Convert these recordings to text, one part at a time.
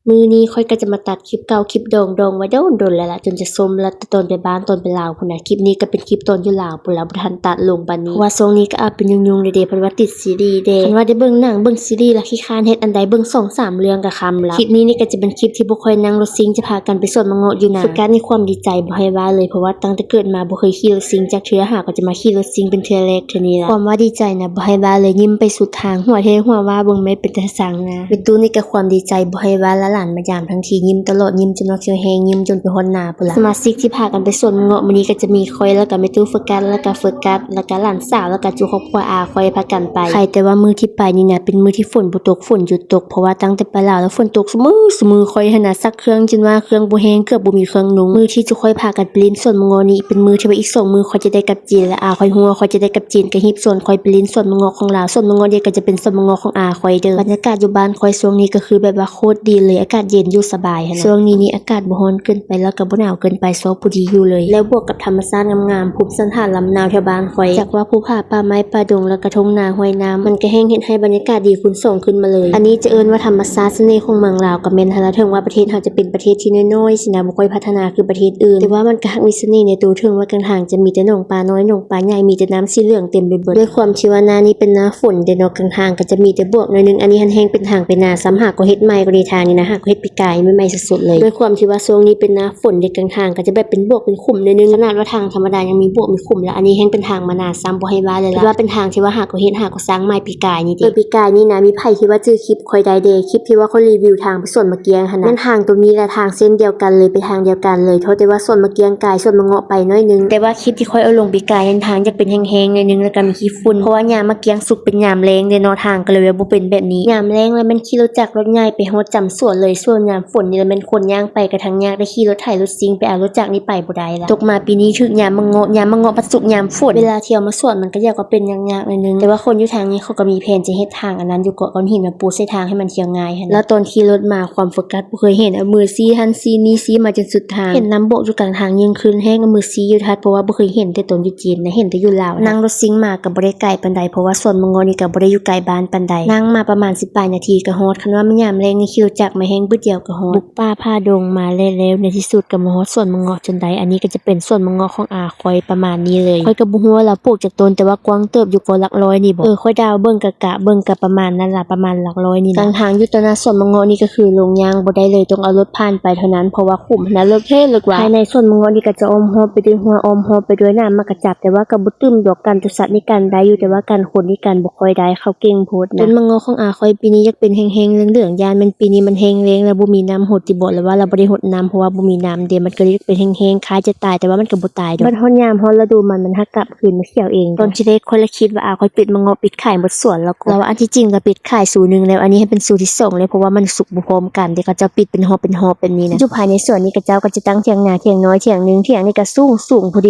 ມື້ນີ້ຂ້ອຍກໍຈະມາຕັດຄລິບເກົ່າ ຄລິບດອງ ດອງໄວ້ດົນໆແລ້ວລະ ຈົນຈະຊົມລະ ແຕ່ຕອນໄປບ້ານ ຕອນໄປລາວພຸ້ນນະ. ຄລິບນີ້ກໍເປັນຄລິບຕອນຢູ່ລາວພຸ້ນລະ ບໍ່ທັນຕັດລົງບາດນີ້ ເພາະວ່າຊ່ວງນີ້ກໍອາດເປັນຫຍຸ້ງໆແດ່ເດ ເພາະວ່າຕິດຊີຣີແດ່. ຄັນວ່າໄດ້ເບິ່ງໜັງເບິ່ງຊີຣີລະ ຂີ້ຄ້ານເຮັດອັນໃດ ເບິ່ງສອງສາມເລື່ອງກໍຄ່ຳລະ. ຄລິບນີ້ນີ້ກໍຈະເປັນຄລິບທີ່ບໍ່ຄ່ອຍນັ່ງລົດຊິງ ຈະພາກັນໄປສວນໝາກເງາະຢູ່ນາ. ໂຟກັສໃນຄວາມດີໃຈບໍ່ໃຫ້ວ່າເລີຍ ເພາະວ່າຕັ້ງແຕ່ເກີດມາບໍ່ເຄີຍຂີ່ລົດຊິງຈັກເທື່ອ ຫາກໍຈະມາຂີ່ລົດຊິງເປັນເທື່ອແລກເທື່ອນີ້ລະ. ຄວາມວ່າດີໃຈນະບໍ່ໃຫ້ວ່າເລີຍ ຍິ້ມໄປສຸດທາງ ຫົວແທ້ຫົວວ່າ ເບິ່ງແມ່ເປັນຕາຊ່າງນະ. ແມ່ຕູ້ນີ້ກໍຄວາມດີໃຈບໍ່ໃຫ້ວ່າລະ ຫຼານມາຢາມທັງທີ ຍິ້ມຕະຫຼອດ ຍິ້ມຈົນວ່າຂຽວແຫ້ງ ຍິ້ມຈົນໄປຮອດໜ້າພຸ້ນລະ. ສະມາຊິກທີ່ພາກັນໄປສວນໝາກເງາະມື້ນີ້ກໍຈະມີຂ້ອຍ ແລ້ວກໍແມ່ຕູ້ໂຟກັສ ແລ້ວກໍໂຟກັສ ແລ້ວກໍຫຼານສາວ ແລ້ວກໍຈຸຄອບຄົວອາຂ້ອຍພາກັນໄປ. ໄຄແຕ່ວ່າມື້ທີ່ໄປນີ້ນະ ເປັນມື້ທີ່ຝົນບໍ່ຕົກ ຝົນຢຸດຕົກ ເພາະວ່າຕັ້ງແຕ່ໄປລາວແລ້ວຝົນຕົກຊຸມື້ ຊຸມື້. ຂ້ອຍຫັ້ນນະຊັກເຄື່ອງຈົນວ່າເຄື່ອງບໍ່ແຫ້ງ ເກືອບບໍ່ມີເຄື່ອງນຸ່ງ. ມື້ທີ່ຈຸຂ້ອຍພາກັນໄປຫຼິ້ນສວນໝາກເງາະນີ້ ເປັນມື້ທີ່ວ່າອີກສອງມື້ຂ້ອຍຈະໄດ້ກັບ ຈີນ ແລະ ອາຂ້ອຍຮູ້ວ່າຂ້ອຍຈະໄດ້ກັບຈີນ ກໍຮີບຊວນຂ້ອຍໄປຫຼິ້ນສວນໝາກເງາະຂອງລາວ. ສວນໝາກເງາະນີ້ກໍຈະເປັນສວນໝາກເງາະຂອງອາຂ້ອຍເດີ. ບັນຍາກາດຢູ່ບ້ານຂ້ອຍຊ່ວງນີ້ກໍຄືແບບວ່າໂຄດດີເລີຍ ອາກາດເຢັນຢູ່ສະບາຍຫັ້ນນະ. ຊ່ວງນີ້ນີ້ອາກາດບໍ່ຮ້ອນເກີນໄປ ແລ້ວກໍບໍ່ໜາວເກີນໄປ ຊອບພໍດີຢູ່ເລີຍ ແລ້ວບວກກັບທຳມະຊາດງາມໆ ພູມສັນຖານລຳນາວແຖວບ້ານຂ້ອຍ ຈາກວ່າພູຜາປ່າໄມ້ປ່າດົງ ແລ້ວກໍທົ່ງນາຫ້ວຍນ້ຳ ມັນກໍແຮ່ງເຮັດໃຫ້ບັນຍາກາດດີຄູນສອງຂຶ້ນມາເລີຍ. ອັນນີ້ຈະເອີ້ນວ່າທຳມະຊາດ ສະເໜ່ຂອງເມືອງລາວກໍແມ່ນຫັ້ນລະ. ເຖິງວ່າປະເທດເຮົາຈະເປັນປະເທດທີ່ນ້ອຍໆຊີ້ນະ ບໍ່ຄ່ອຍພັດທະນາຄືປະເທດອື່ນ ແຕ່ວ່າມັນກໍຫາກມີສະເໜ່ໃນໂຕ ເຖິງວ່າກາງທາງຈະມີແຕ່ໜອງປານ້ອຍ ໜອງປາໃຫຍ່ ມີແຕ່ນ້ຳສີເຫຼືອງເຕັມໄປເບິດ. ດ້ວຍຄວາມທີ່ວ່າໜ້ານີ້ເປັນໜ້າຝົນເດເນາະ ກາງທາງກໍຈະມີແຕ່ບວກໜ້ອຍໜຶ່ງ. ອັນນີ້ຫັ້ນແຮ່ງເປັນທາງໄປນາຊ້ຳ ຫາກໍເຮັດໃໝ່ກໍດີ. ທາງນີ້ນະ ຫາກໍເຮັດປີກາຍໃໝ່ໆສົດໆເລີຍ. ດ້ວຍຄວາມທີ່ວ່າຊ່ວງນີ້ເປັນໜ້າຝົນເດ ກາງທາງກໍຈະແບບເປັນບວກເປັນຂຸມໜ້ອຍໜຶ່ງ. ຂະໜາດວ່າທາງທຳມະດາຍັງມີບວກມີຂຸມລະ ອັນນີ້ແຮ່ງເປັນທາງມານາຊ້ຳ ບໍ່ໃຫ້ວ່າເລີຍລະ. ແຕ່ວ່າເປັນທາງທີ່ວ່າຫາກໍເຮັດ ຫາກໍສ້າງໃໝ່ປີກາຍນີ້ເດ. ເອີ ປີກາຍນີ້ນະ ມີໃຜທີ່ວ່າຈື່ຄລິບຂ້ອຍໄດ້ເດ ຄລິບທີ່ວ່າຂ້ອຍຣີວິວທາງໄປສວນໝາກກ້ຽງຫັ້ນນະ ແມ່ນທາງໂຕນີ້ແຫຼະ ທາງເສັ້ນດຽວກັນເລີຍ ໄປທາງດຽວກັນເລີຍ ເທົ່າແຕ່ວ່າສວນໝາກກ້ຽງກາຍ ສວນໝາກເງາະໄປໜ້ອຍໜຶ່ງ. ແຕ່ວ່າຄລິບທີ່ຂ້ອຍເອົາລົງປີກາຍຫັ້ນ ທາງຢາກເປັນແຫ້ງໆໜ້ອຍໜຶ່ງ ແລ້ວກໍມີຂີ້ຝຸ່ນ ເພາະວ່າຍາມໝາກກ້ຽງສຸກເປັນຍາມແລງເດເນາະ ທາງກໍເລີຍວ່າບໍ່ເປັນແບບນີ້. ຍາມແລງແລ້ວແມ່ນຂີ່ລົດຈັກລົດໃຫຍ່ໄປຮອດຈຳສວນເລີຍ. ສ່ວນຍາມຝົນນີ້ລະແມ່ນຄົນຍ່າງໄປກໍທັງຍາກ ໄດ້ຂີ່ລົດໄຖລົດຊິງໄປເອົາລົດຈັກນີ້ໄປບໍ່ໄດ້ລະ. ຕົກມາປີນີ້ຖືກຍາມໝາກເງາະ ຍາມໝາກເງາະພັດສຸກຍາມຝົນ ເວລາທ່ຽວມາສວນມັນກໍຢາກວ່າເປັນຍາກໆໜ້ອຍໜຶ່ງ. ແຕ່ວ່າຄົນຢູ່ທາງນີ້ເຂົາກໍມີແຜນຈະເຮັດທາງອັນນັ້ນຢູ່ ເກາະກ້ອນຫີນມາປູໃສ່ທາງໃຫ້ມັນທ່ຽວງ່າຍຫັ້ນ. ແລ້ວຕອນຂີ່ລົດມາຄວາມໂຟກັສບໍ່ເຄີຍເຫັນ ເອົາມືຊີ້ຫັ້ນຊີ້ນີ້ ຊີ້ມາຈົນສຸດທາງ. ເຫັນນ້ຳບົຢູ່ກາງທາງຍິ່ງຂຶ້ນແຮງ ເອົາມືຊີ້ຢູ່ທັດ ເພາະວ່າບໍ່ເຄີຍເຫັນແຕ່ຕອນຢູ່ຈີນນະ ເຫັນແຕ່ຢູ່ລາວ. ນັ່ງລົດຊິງມາກໍບໍ່ໄດ້ໄກປານໃດ ເພາະວ່າສວນໝາກເງາະນີ້ກໍບໍ່ໄດ້ຢູ່ໄກບ້ານປານໃດ. ນັ່ງມາປະມານສິບປາຍນາທີກໍຮອດ. ຄັນວ່າແມ່ນຍາມແລງນີ້ຂີ່ລົດຈັກມາແຮງບຶດດຽວກໍຮອດ. ບຸກປ່າຜ່າດົງມາແລ້ວ ໃນທີ່ສຸດກໍມາຮອດສວນໝາກເງາະຈົນໄດ້. ອັນນີ້ກໍຈະເປັນສວນໝາກເງາະຂອງອາ ຂ້ອຍປະມານນີ້ເລີຍ. ຂ້ອຍກໍບໍ່ຮູ້ວ່າລາວປູກຈັກຕົ້ນ ແຕ່ວ່າກວ້າງເຕີບຢູ່ ກໍຫຼັກຮ້ອຍນີ້ບໍ. ເອີ ຂ້ອຍເດົາເບິ່ງກະກະເບິ່ງກະປະມານນັ້ນລະ ປະມານຫຼັກຮ້ອຍນີ້ນະ. ກາງທາງຢູ່ຕໍ່ໜ້າສວນໝາກເງາະນີ້ກໍຄືລົງຍ່າງບໍ່ໄດ້ເລີຍ ຕ້ອງເອົາລົດຜ່ານໄປເທົ່ານັ້ນ ເພາະວ່າຂຸມຫັ້ນນະເລິກແທ້ເລິກວ່າ. ພາຍໃນສວນໝາກເງາະນີ້ກໍຈະອ້ອມຮອບໄປດ້ວຍຮົ້ວ ອ້ອມຮອບໄປດ້ວຍໜາມໝາກກະຈັບ ແຕ່ວ່າກໍບໍ່ຕື່ມດອກ ກັນຕົວສັດນີ້ກັນໄດ້ຢູ່ ແຕ່ວ່າກັນຄົນນີ້ກັນບໍ່ຄ່ອຍໄດ້ ເຂົາເກັ່ງໂພດນະ. ຕົ້ນໝາກເງາະຂອງອາຂ້ອຍປີນີ້ຢາກເປັນແຫ້ງໆເຫຼືອງໆ ຢ້ານແມ່ນປີນີ້ມັນແຫ້ງແລ້ງ ແລ້ວບໍ່ມີນ້ຳຫົດຕິບໍ ຫຼືວ່າລາວບໍ່ໄດ້ຫົດນ້ຳ ເພາະວ່າບໍ່ມີນ້ຳເດ ມັນກໍເລີຍຢາກເປັນແຫ້ງໆ ຄ້າຍຈະຕາຍ ແຕ່ວ່າມັນກໍບໍ່ຕາຍດອກ. ບັດຮອດຍາມຮອດລະດູມັນ ມັນຫາກກັບຄືນມາຂຽວເອງ. ຕອນທີແລກຂ້ອຍລະຄິດວ່າອາຂ້ອຍປິດໝາກເງາະປິດຂາຍໝົດສວນແລ້ວກໍ ແລ້ວອັນທີ່ຈິງລະປິດຂາຍຊູໜຶ່ງແລ້ວ ອັນນີ້ໃຫ້ເປັນຊູທີສອງແລ້ວ ເພາະວ່າມັນສຸກບໍ່ພ້ອມກັນເດ ເຂົາເຈົ້າປິດເປັນຮອບເປັນຮອບແບບນີ້ນະ. ຢູ່ພາຍໃນສວນນີ້ ເຂົາເຈົ້າກໍຈະຕັ້ງຖຽງນາຖຽງນ້ອຍ ຖຽງໜຶ່ງຖຽງນີ້ກໍສູງສູງ ພໍດ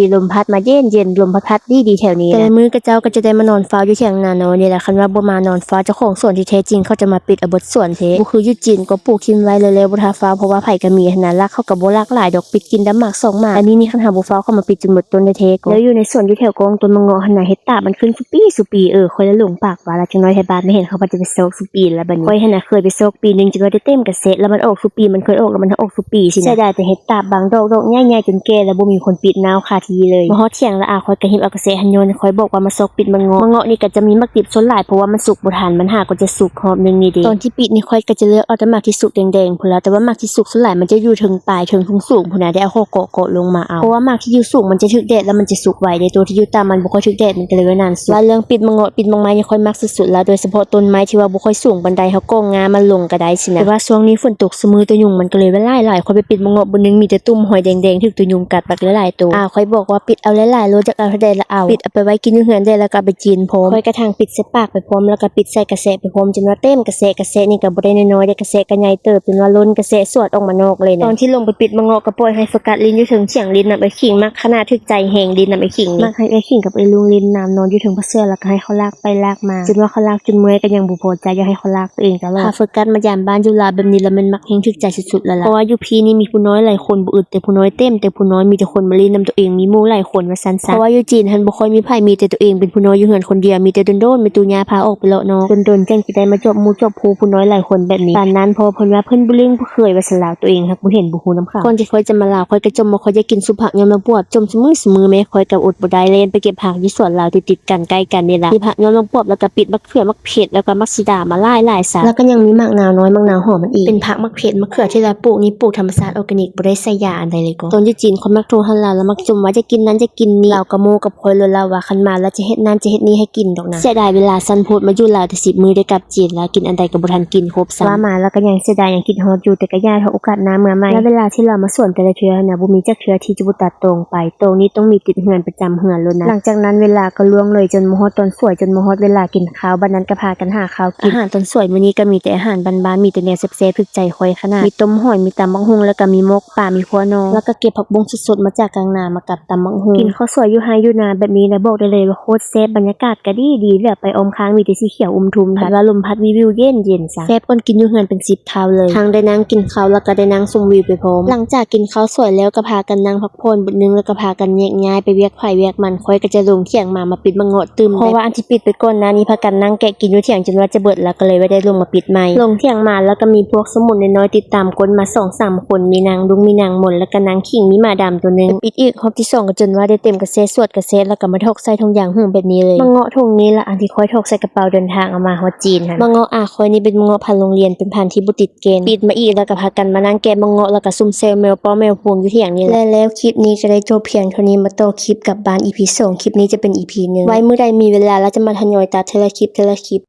ີລົມພັດມາເຢັນໆ ລົມພັດໆດີໆແຖວນີ້ນະ. ແຕ່ລະມື້ເຂົາເຈົ້າກໍຈະໄດ້ມານອນເຝົ້າຢູ່ຖຽງນານ້ອຍນີ້ແຫຼະ ຄັນວ່າບໍ່ມານອນເຝົ້າ ເຈົ້າຂອງສວນທີ່ແທ້ຈິງເຂົາຈະມາປິດເອົາເບິດສວນເດ້ ບໍ່ຄືຢູ່ຈີນ ກໍປູກຖິ້ມໄວ້ແລ້ວໆ ບໍ່ຖ້າຟ້າວ ເພາະວ່າໃຜກໍມີຫັ້ນນະ ລັກເຂົາກໍບໍ່ລັກຫຼາຍດອກ ປິດກິນດຳໝາກສອງໝາກ. ອັນນີ້ນີ້ຄັນຫາບໍ່ຟ້າວເຂົາມາປິດຈົນໝົດຕົ້ນແທ້ໆກໍ. ແລ້ວຢູ່ໃນສວນຢູ່ແຖວກ້ອງ ຕົ້ນໝາກເງາະຫັ້ນນະ ເຫັດຕາບມັນຂຶ້ນຊຸປີຊຸປີ. ເອີ ຂ້ອຍລະຫຼົງປາກວ່າລະ ຈັກໜ້ອຍໄທບ້ານມາເຫັນ ເຂົາວ່າຈະໄປຊອກຊຸປີລະບັດນີ້. ຂ້ອຍຫັ້ນນະເຄີຍໄປຊອກປີໜຶ່ງ ຈັກໜ້ອຍໄດ້ເຕັມກະແຊະ ລະມັນອອກຊຸປີ ມັນເຄີຍອອກລະມັນອອກຊຸປີຊີ້ນະ. ເສຍດາຍແຕ່ເຫັດຕາບບາງດອກ ດອກໃຫຍ່ໆຈົນແກ່ລະບໍ່ມີຄົນປິດເນົາຄາທີ່ເລີຍ. ມາຮອດຖຽງລະອາຂ້ອຍກະຮີບເອົາກະແຊະຫັ້ນ ຍ້ອນຂ້ອຍບອກວ່າມາຊອກປິດໝາກເງາະ. ໝາກເງາະນີ້ກະຈະມີໝາກດິບສ່ວນຫຼາຍ ເພາະວ່າມັນສຸກບໍ່ທັນ ມັນຫາກໍຈະສຸກຮອບໜຶ່ງນີ້ເດ. ຕອນທີ່ປິດນີ້ຂ້ອຍກໍຈະເລືອກເອົາແຕ່ໝາກທີ່ສຸກແດງໆພຸ້ນລະ ແຕ່ວ່າໝາກທີ່ສຸກສ່ວນຫຼາຍມັນຈະຢູ່ເທິງປາຍເທິງສູງໆພຸ້ນນະ ໄດ້ເອົາເຂົ້າເກາະເກາະລົງມາເອົາ ເພາະວ່າໝາກທີ່ຢູ່ສູງມັນຈະຖືກແດດ ແລ້ວມັນຈະສຸກໄວເດ້ ໂຕທີ່ຢູ່ຕ່ຳມັນບໍ່ຄ່ອຍຖືກແດດ ມັນກໍເລີຍວ່ານານສຸກ. ວ່າເລື່ອງປິດໝາກເງາະປິດໝາກໄມ້ນີ້ຂ້ອຍມັກສຸດໆລະ ໂດຍສະເພາະຕົ້ນໄມ້ທີ່ວ່າບໍ່ຄ່ອຍສູງປານໃດ ເຮົາກໍງ່າມັນລົງກໍໄດ້ຊີ້ນະ. ແຕ່ວ່າຊ່ວງນີ້ຝົນຕົກຊຸມື້ ໂຕຍຸງມັນກໍເລີຍວ່າຫຼາຍໆ ຂ້ອຍໄປປິດໝາກເງາະບຶດໜຶ່ງມີແຕ່ຕຸ່ມຫອຍແດງໆ ຖືກໂຕຍຸງກັດບັກຫຼາຍໆໂຕ. ອາຂ້ອຍບອກວ່າປິດເອົາຫຼາຍໆໂລດ ຢາກເອົາເທົ່າໃດລະເອົາ ປິດເອົາໄປໄວ້ກິນຢູ່ເຮືອນໄດ້ ແລ້ວກໍເອົາໄປຈີນພ້ອມ. ຂ້ອຍກະທັງປິດໃສ່ປາກໄປພ້ອມ ແລ້ວກໍປິດໃສ່ກະແຊະໄປພ້ອມ ຈົນວ່າເຕັມກະແຊະ ກະແຊະນີ້ກໍບໍ່ໄດ້ນ້ອຍໆເດ້ ກະແຊະກໍໃຫຍ່ເຕີບ ຈົນວ່າລົ້ນກະແຊະສວດອອກມານອກເລີຍນະ. ຕອນທີ່ລົງໄປປິດໝາກເງາະກໍປ່ອຍໃຫ້ໂຟກັສຫຼິ້ນຢູ່ເທິງຖຽງ ຫຼິ້ນນຳອ້າຍຂີງ ມັກຂະໜາດ ຖືກໃຈແຮງ ຫຼິ້ນນຳອ້າຍຂີງນີ້. ມັກໃຫ້ອ້າຍຂີງກັບອ້າຍລຸງຫຼິ້ນນຳ ນອນຢູ່ເທິງຜ້າເສື່ອ ແລ້ວກໍໃຫ້ເຂົາລາກໄປລາກມາ ຈົນວ່າເຂົາລາກຈົນເມື່ອຍກໍຍັງບໍ່ພໍໃຈ ຢາກໃຫ້ເຂົາລາກໂຕເອງຕະຫຼອດ. ພາໂຟກັສມາຢາມບ້ານຢູ່ລາວແບບນີ້ລະແມ່ນມັກແຮງ ຖືກໃຈສຸດໆລະລະ ເພາະວ່າຢູ່ພີ້ນີ້ມີຜູ້ນ້ອຍຫຼາຍຄົນ ບໍ່ອຶດແຕ່ຜູ້ນ້ອຍ ເຕັມແຕ່ຜູ້ນ້ອຍ ມີແຕ່ຄົນມາຫຼິ້ນນຳໂຕເອງ ມີໝູ່ຫຼາຍຄົນວ່າຊັ້ນຊະ. ເພາະວ່າຢູ່ຈີນຫັ້ນບໍ່ຄ່ອຍມີໃຜ ມີແຕ່ໂຕເອງເປັນຜູ້ນ້ອຍຢູ່ເຮືອນຄົນດຽວ ມີແຕ່ດົນໆແມ່ຕູ້ຍ່າພາອອກໄປເລາະນອກ ດົນໆຈັ່ງຈະໄດ້ມາຈອບໝູ່ຈອບຄູ່ຜູ້ນ້ອຍຫຼາຍຄົນແບບນີ້. ປານນັ້ນພໍເພິ່ນ ວ່າເພິ່ນບໍ່ລຶ້ງບໍ່ເຄີຍວ່າຊັ້ນລາວ ຕົວເອງຫາກບໍ່ເຫັນບໍ່ຮູ້ນຳເຂົາ. ກ່ອນທີ່ຂ້ອຍຈະມາລາວ ຂ້ອຍກໍຈົ່ມວ່າຂ້ອຍຢາກກິນຊຸມຜັກຍອດໝາກບວບ ຈົ່ມຊຸມື້ຊຸມື້ ແມ່ຂ້ອຍກໍອົດບໍ່ໄດ້ ແລ່ນໄປເກັບຜັກຢູ່ສວນລາວທີ່ຕິດກັນໃກ້ກັນນີ້ລະ. ມີຜັກຍອດໝາກບວບ ແລ້ວກໍປິດໝາກເຂືອ ໝາກເຜັດ ແລ້ວກໍໝາກສີດາມາຫຼາຍໆຊະ ແລ້ວກໍຍັງມີໝາກນາວນ້ອຍ ໝາກນາວຫອມມັນອີກ ເປັນຜັກໝາກເຜັດ ໝາກເຂືອທີ່ລາວປູກນີ້ ປູກທຳມະຊາດ ອໍແກນິກ ບໍ່ໄດ້ໃສ່ຢາອັນໃດເລີຍກໍ. ຕອນຢູ່ຈີນ ຂ້ອຍມັກໂທຫາລາວ ລາວມັກຈົ່ມວ່າຢາກກິນນັ້ນຢາກກິນນີ້ ລາວກໍໂມ້ກັບຂ້ອຍໂລດລະວ່າ ຄັນມາລາວຈະເຮັດນັ້ນຈະເຮັດນີ້ໃຫ້ກິນດອກນະ. ເສຍດາຍເວລາຊັ້ນໂພດ ມາຢູ່ລາວໄດ້ສິບມື້ ໄດ້ກັບຈີນ ລາວກິນອັນໃດກໍບໍ່ທັນກິນຄົບຊ້ຳ. ວ່າມາລາວກໍຍັງເສຍດາຍ ຍັງຄິດຮອດຢູ່ ແຕ່ກໍຢ່າເຖາະ ໂອກາດໜ້າເມືອໃໝ່. ລະເວລາທີ່ລາວມາສວນແຕ່ລະເທື່ອຫັ້ນນະ ບໍ່ມີຈັກເທື່ອທີ່ຈະບໍ່ຕັດຕອງໄປ ຕອງນີ້ຕ້ອງມີຕິດເຮືອນປະຈຳເຮືອນໂລດນະ. ຫຼັງຈາກນັ້ນເວລາກໍລ່ວງເລີຍ ຈົນມາຮອດຕອນສວຍ ຈົນມາຮອດເວລາກິນ ຄາວ ບາດນັ້ນກໍພາກັນຫາຄາວກິນ. ອາຫານຕອນສວຍມື້ນີ້ກໍມີແຕ່ອາຫານບ້ານໆ ມີແຕ່ແນວແຊບໆ ຖືກໃຈຂ້ອຍຂະໜາດ ມີຕົ້ມຫອຍ ມີຕຳບັກຫຸ່ງ ແລ້ວກໍມີໝົກປາ ມີຂົ້ວໜໍ່ ແລ້ວກໍເກັບຜັກບຸ້ງສົດໆມາຈາກກາງນາ ມາກັບຕຳບັກຫຸ່ງ. ກິນເຂົ້າສວຍຢູ່ໄຮ່ຢູ່ນາແບບນີ້ນະ ບອກໄດ້ເລີຍວ່າໂຄດແຊບ ບັນຍາກາດກໍດີໆ ແລ້ວໄປອ້ອມຂ້າງມີແຕ່ສີຂຽວອຸ້ມທຸ່ມ ພັດວ່າລົມພັດວິວໆ ເຢັນໆຊະ ແຊບກ່ອນກິນຢູ່ເຮືອນເປັນສິບເທົ່າເລີຍ. ທັງໄດ້ນັ່ງກິນເຂົ້າ ແລ້ວກໍໄດ້ນັ່ງຊົມວິວໄປພ້ອມ. ຫຼັງຈາກກິນເຂົ້າສວຍແລ້ວ ກໍພາກັນນັ່ງພັກຜ່ອນບຶດໜຶ່ງ ແລ້ວກໍພາກັນແຍກຍ້າຍໄປວຽກໃຜວຽກມັນ ຂ້ອຍກໍຈະລົງຖຽງມາ ມາປິດໝາກເງາະຕື່ມ ເພາະວ່າອັນທີ່ປິດໄປກ່ອນໜ້ານີ້ ພາກັນນັ່ງແກະກິນຢູ່ຖຽງຈົນວ່າຈະເບິດ ແລ້ວກໍເລີຍບໍ່ໄດ້ລົງມາປິດໃໝ່. ລົງຖຽງມາແລ້ວກໍມີພວກສົມມຸນນ້ອຍໆຕິດຕາມກົ້ນມາສອງສາມຄົນ ມີນາງລຸງ ມີນາງມົນ ແລ້ວກໍນາງຂີງ ມີໝາດຳຕົວໜຶ່ງ. ໄປປິດອີກຮອບທີສອງ ກໍຈົນວ່າໄດ້ເຕັມກະແສສວດກະແສ ແລ້ວກໍມາຖອກໃສ່ຖົງຢາງຫຸ່ມແບບນີ້ເລີຍ. ໝາກເງາະຖົງນີ້ລະ ອັນທີ່ຂ້ອຍຖອກໃສ່ກະເປົາເດີນທາງເອົາມາຮອດຈີນຫັ້ນ. ໝາກເງາະອາຂ້ອຍນີ້ເປັນໝາກເງາະພັນໂຮງຮຽນ ເປັນພັນທີ່ບໍ່ຕິດ ແກ່ນ ປິດມາອີກ ແລ້ວກໍພາກັນມານັ່ງແກະໝາກເງາະ ແລ້ວກໍຊຸມແຊວແມວປ້ອມແມວພວງຢູ່ຖຽງນີ້ແຫຼະ. ແລະແລ້ວຄລິບນີ້ກໍໄດ້ຈົບພຽງເທົ່ານີ້ ມາຕໍ່ຄລິບກັບບ້ານ ອີພີສອງ ຄລິບນີ້ຈະເປັນ ອີພີໜຶ່ງ ໄວ້ມື້ໃດມີເວລາ ລາວຈະມາທະຍອຍຕັດເທື່ອລະຄລິບ ເທື່ອລະຄລິບ.